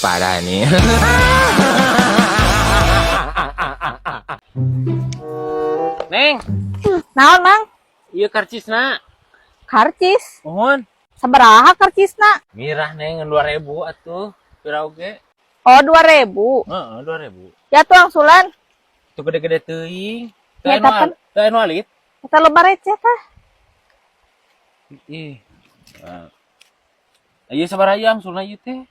Parah nih. Neng, Naon, Mang? Iya karcisna. Karcis. Mohon. Sabaraha karcisna? Mirah, Neng, 2000 atuh. Pira oge? Oh, 2000. Heeh, 2000. Ya tuh angsulan. Itu gede-gede teuing. Ya, Teu anu kapan? Teu anu alit. Eta loba receh tah. Ih. Ah. Ieu sabaraha ieu angsulna ieu teh?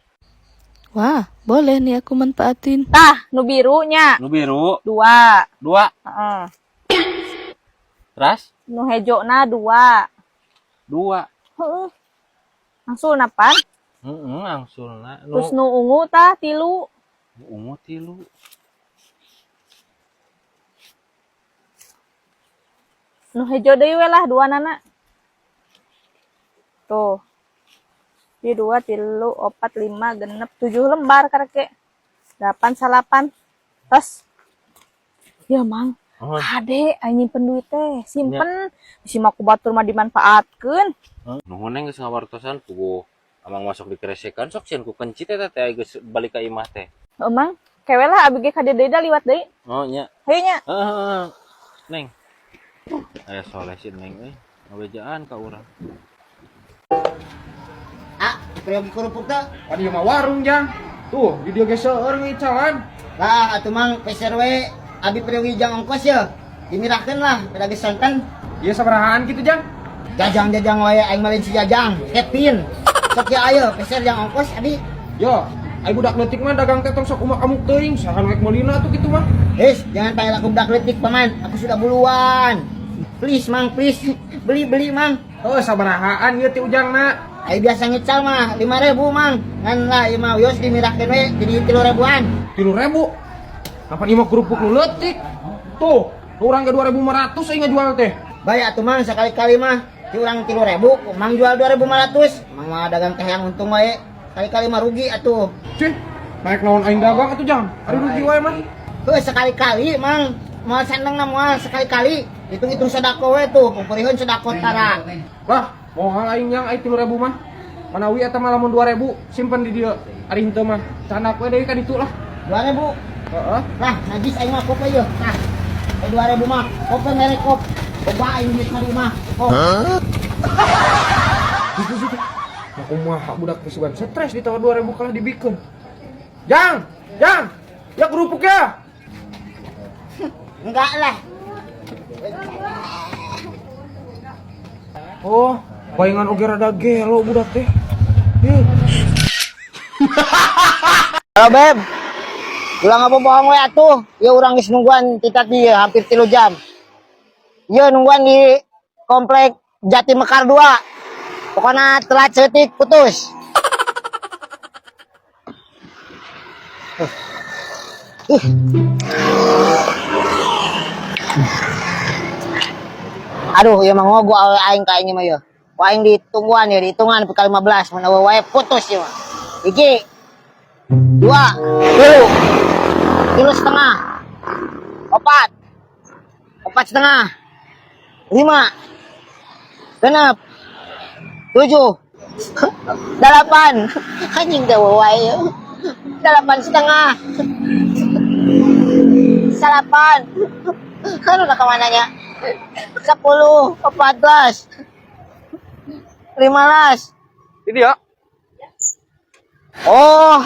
Wah, boleh nih aku manfaatin. Tah, nu birunya. Nu biru Dua. Dua. Heeh. Terus Nu hejona dua. Dua. Heeh. Angsulna pan. Heeh, angsulna. Nu Terus nu ungu tah tilu. Nu ungu tilu. Nu hejo deui we lah dua nana. Tuh. Di dua, tilu, opat, lima, genep, 7 lembar kareke. Delapan, salapan. Terus. Ya, Mang. Oh. Kade, aing nyimpen duit teh, simpen. Bisi mah ku batur mah dimanfaatkeun. Nuhun, Neng, geus ngawartosan puguh. Amang masuk di keresekan sok sieun ku kencit eta teh geus balik ka imah teh. Heuh, Mang. Kewe lah abi ge ka dieu deui da liwat deui. Oh nya. Hayu nya. Heeh, heeh. Neng. Aya soleh si Neng euy. Ngabejaan ka urang. Ah, peryogi kerupuk teh. Pan ieu mah warung, Jang. Tuh, di dieu ge seueur ngicalan. Lah, atuh Mang peser we abi peryogi jang ongkos ya. Dimirahkeun lah, pada geus sonten. Ieu sabarahaan kitu, Jang? Jajang-jajang wae aing mah lain si Jajang, Kevin. Sok ya ayo peser jang ongkos abi. Yo, ai budak leutik mah dagang teh tong sok umak amuk teuing, saha nu rek meulina atuh kitu mah. Hei, jangan panggil aku budak leutik, Paman. Aku sudah buluan. Please, Mang, please. Beli-beli, Mang. Heuh, sabarahaan ieu ti ujangna? Ai biasa ngical mah 5000, Mang. Ngan lah ieu mah wios dimirahkeun we jadi 3000-an. 3000. Kapan ieu mah kerupuk nu leutik? Tuh, nu urang ge 2500 aing ngajual teh. Bae atuh Mang sekali-kali mah. Ti urang 3000, Mang jual 2500. Mang mah dagang teh yang untung wae. Kali-kali mah rugi atuh. Cih, naik naon aing dagang atuh, Jang? Ari rugi wae mah. Heuh, sekali-kali Mang. Moal seneng na moal sekali-kali. Hitung-hitung sedako we tuh, pupuriheun sedako tara. Lah, moal aing yang aing 3000 mah. Manawi eta mah lamun 2000 simpen di dieu. Ari henteu mah candak we deui ka ditu lah. 2000. Heeh. Lah, najis aing mah kop ieu. Tah. 2000 mah, kop merek kop. Coba aing duit mah di imah. Kop. Gitu gitu. Nah, kumaha budak teh sugan stres ditawar 2000 kalah dibikeun. Jang, Jang. Ya kerupuk ya. Enggak lah. Oh, bayangan oge rada gelo budak teh. Ih. Halo Beb. Ulah ngabobohong we atuh. Ya urang geus nungguan ti tadi ya, hampir 3 jam. Ieu nungguan di komplek Jati Mekar 2. Pokoknya telat setik putus. Ih. Aduh, ieu mah ngogo awe aing ka aing mah ieu. Ku aing ditungguan ya, dihitungan pukul 15 mun eueuh wae putus ieu mah. Hiji, dua, tilu, tilu setengah, opat, opat setengah, lima, genep, 7, 8, anjing teh wae ieu. Delapan setengah, 9, kan udah kemananya? 10, 14, 15. Ini ya. Oh,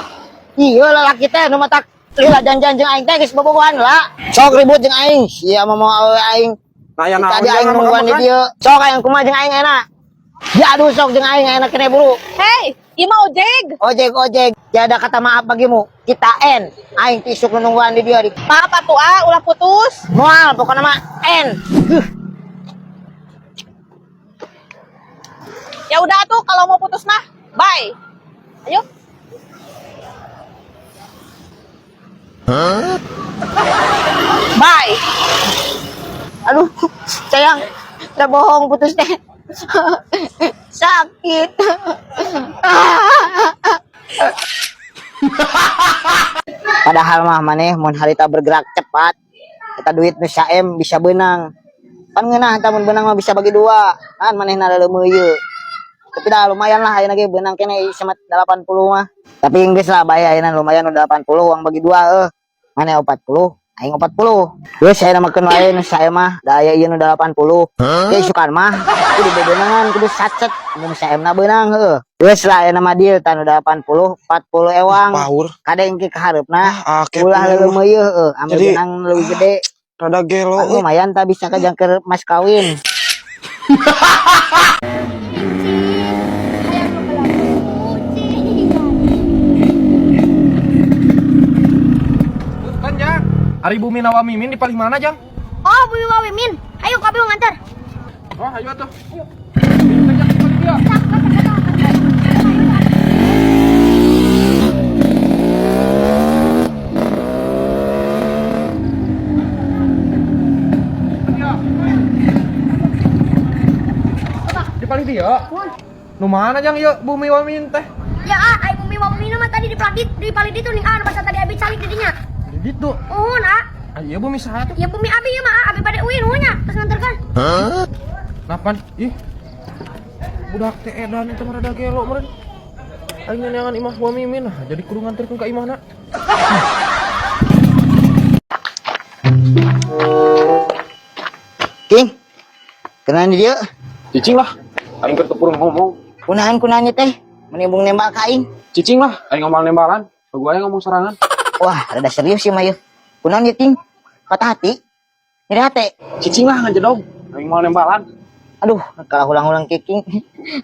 iya lalaki teh nu matak lila janjian jeung aing teh geus bobogohan lah. Sok ribut jeung aing, sia mah mau awewe aing. Nah, ya naon Tadi jeung aing nungguan di makan-makan? dieu. Sok aing kumaha jeung aing enak. Ya aduh sok jeung aing enak kene buru. Hei, ieu mah ojek. Ojek ojek, tiada kata maaf bagimu. Kita end. Aing ti isuk nungguan di dieu. Maaf atuh ah, ulah putus. Moal pokokna mah end. Huh. Ya udah tuh kalau mau putus mah, bye. Ayo. Hah? Bye. Aduh, sayang, udah bohong putus deh. Sakit. Padahal mah maneh mun harita bergerak cepat, kita duit nu saem bisa benang. Pan ngeunah eta mun benang mah bisa bagi dua. Kan manehna leuleumeuh ieu. Tapi dah lumayan lah ayeuna ge beunang keneh sama 80 mah. Tapi geus lah bae ayeuna lumayan udah 80 uang bagi dua euy. Mana 40? Aing 40. Geus ayeuna mah keun wae nu saya mah, da aya ieu nu 80. Ge isukan mah kudu bebenangan, kudu sacet mun saemna beunang heuh. Geus lah ayeuna mah deal tah nu 80, 40 ewang. Power. Kade engke ka hareupna Ah, akeh ulah pisan mah. leuleumeuh heuh, ambil Jadi, beunang leuwih gede. Rada gelo Kan euy. lumayan tak bisa kajangker mas kawin. Kan Jang. Ari bumi nawa mimin di paling mana Jang? Oh, Bumi Wawimin. Ayo kami mau nganter. Oh, ayo atuh. Ayo. Di paling dia. Nu mana Jang ieu bumi wamin teh? Ya, ah, ayo Bumi Wawimin mah tadi di paling di paling itu nih ah, masa tadi abi calik didinya. Di ditu. Oh, nah. Ah, iya bumi saha tuh? Ya bumi abi ya mah, ah, abi pada uin nya, terus nganterkan. Napan? Ih. Budak teh edan itu mah rada gelo meureun. Aing neangan imah wa mimin nah, jadi kudu nganterkeun ka imahna. King, kenalan di dia. Cicing lah. Aing keur teu ngomong. Kunahan kunahan teh, menimbung nembak ka aing. Cicing lah, aing ngomong nembalan. Gua aing ngomong sorangan. Wah, rada serius sih mah yeuh. Kunahan ieu King? Patah hati. Nyeri hati. Cicing lah ngajedog. Aing mau nembalan. Aduh, kalau ulang-ulang kicking.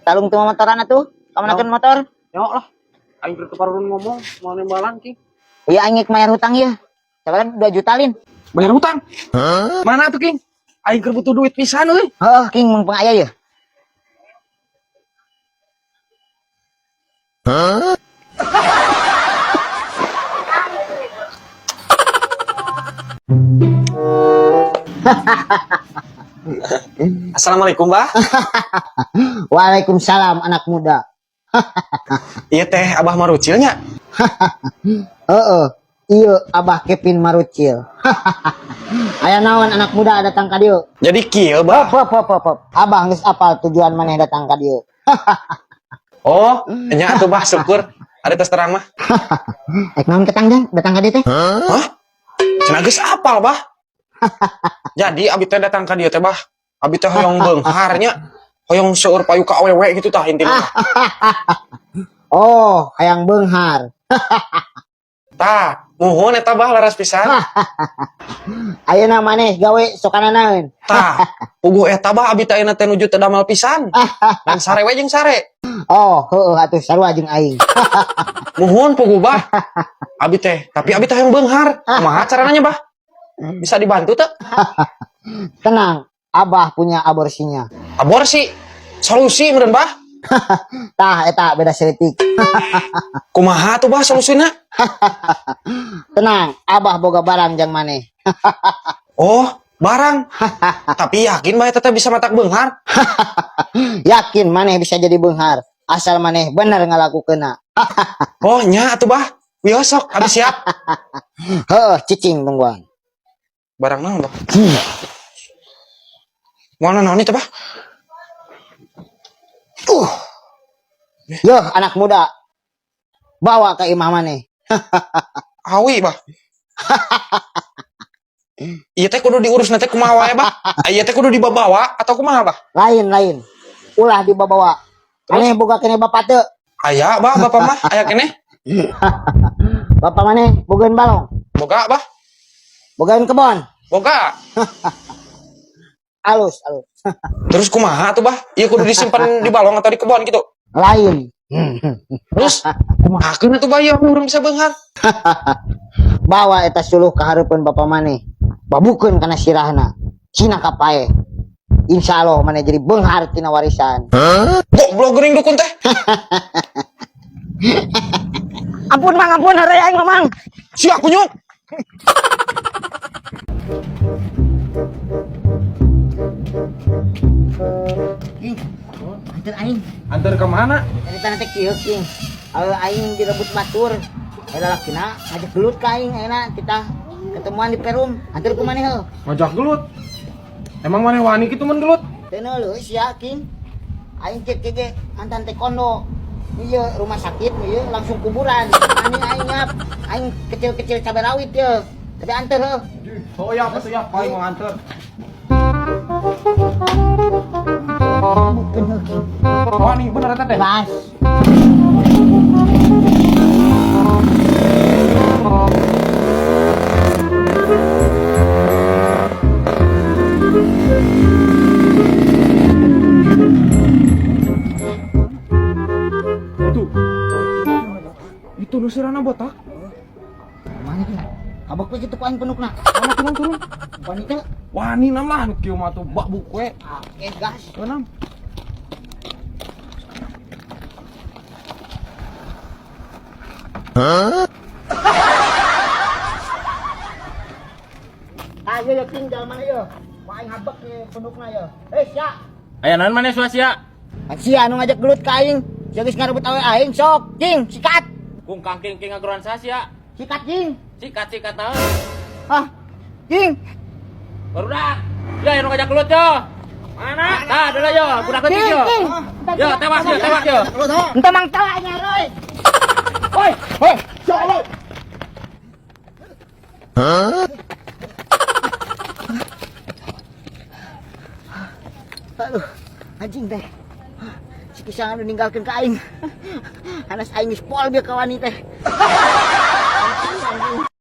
Talung tuh motoran atuh. Kamanakeun motor? Nyok lah. Aing keur teu ngomong mau nembalan, King. Iya aing bayar hutang ya. Coba 2 juta lin. Bayar hutang. Mana tuh, King? Aing keur butuh duit pisan euy. Heuh, King mun pengaya ya. Assalamualaikum, Bah. Waalaikumsalam anak muda. Iya teh Abah Marucil nya. Heeh. Iya, Abah Kevin Marucil. Aya naon anak muda datang ka dieu? Jadi kieu, Bah. Pop, pop, pop, pop. Abah geus apal tujuan maneh datang ka dieu. Oh, nya atuh Bah, syukur. Ada tes terang mah. Ek naon ketang jang datang ka dieu teh? Hah? Cenah geus apal, Bah. Jadi abi teh datang ka dieu teh, Bah. Abi teh hoyong beunghar nya. Hoyong seueur payu ka awewe gitu tah intina. Mah. Oh, hayang beunghar. Tah, muhun eta Bah laras pisan. Ayeuna maneh gawe sokana naon? Tah, puguh eta Bah abi teh ayeuna teh nuju teu damal pisan. Dan sare we jeung sare. Oh, heueuh atuh sarua jeung aing. Muhun puguh Bah. Abi teh, tapi abi teh hoyong beunghar. Kumaha carana nya, Bah? Bisa dibantu teu? Tenang, Abah punya aborsinya. Aborsi. Solusi meureun, Bah. Tah eta beda saeutik. Kumaha tuh Bah solusina? Tenang, Abah boga barang jang maneh. Oh, barang. Tapi yakin Bah eta teh bisa matak beunghar? Yakin maneh bisa jadi beunghar asal maneh bener ngalakukeunna. Oh, nya atuh Bah. Wios sok, abi siap. Heuh, cicing tungguan. Barang naon, Bah? Moal naon itu, Bah? Yo, anak muda. Bawa ke imah maneh. Awi, Bah. Ieu teh kudu diurus teh kumaha wae, Bah? Ieu teh kudu dibawa atau kumaha, Bah? Lain lain. Ulah dibawa. Maneh boga keneh bapak teu. Aya, Bah, bapak mah aya keneh. Bapak maneh bogaeun balong, Boga, Bah. bogaeun kebon. Boga. Alus, alus. Terus kumaha tuh, Bah? Ieu kudu disimpan di balong atau di kebon gitu. Lain. Terus kumaha keun atuh Bah ieu urang bisa beunghar? Bawa eta suluh ka hareupeun bapak maneh. Babukeun kana sirahna. Cina kapae. Insya Allah maneh jadi beunghar tina warisan. Goblok geuning dukun teh. Ampun mang, ampun heureuy aing mah, mang. Sia kunyuk. King, anter aing. Antar ke mana? Cerita nanti kieu King. Aing direbut batur. Eta lakina ngajak gelut ka aing ayeuna kita ketemuan di Perum. Anter ku maneh heuh. Ngajak gelut. Emang mana wani kitu mun gelut? Teu neuleuh sia King. Aing cek ge mantan taekwondo. Iya, rumah sakit ieu langsung kuburan. Ani aing ngap. Aing kecil-kecil cabai rawit ye. Tapi anter heuh. Oh iya, apa tuh ya? Aing mau nganter. Bukan heuh. Wah, nih bener eta teh. Bas. Itu. Itu nu sirana botak. Mana tuh? Kabak we kitu ku aing penukna. Mana turun turun. Wanita. Wani nam lah nu kieu mah tuh bak buku we. Oke, gas. Tuh, nam. Ah, iya, iya, king, jalan mana yo? Wah, aing habek ye penukna yo. Eh, sia. Aya naon maneh sia? Pan sia anu ngajak gelut ka aing. Sia geus ngarebut awe aing sok. King, sikat. Kung kangking king ngageroan sia? Sikat, King. Sikat sikat naon? Hah? King. Barudak. Ya anu ngajak gelut yo. Mana? Tah, dulu yo, budak leutik King, yo. King. Yo, tewas yo, tewas yo. Entah mang tawa aing Roy. Hoi, hoi, ya Allah. Aduh, anjing teh. Si kisah anu ninggalkeun ka aing. Anas aing geus pol bieu ka wani teh. Anjing, anjing.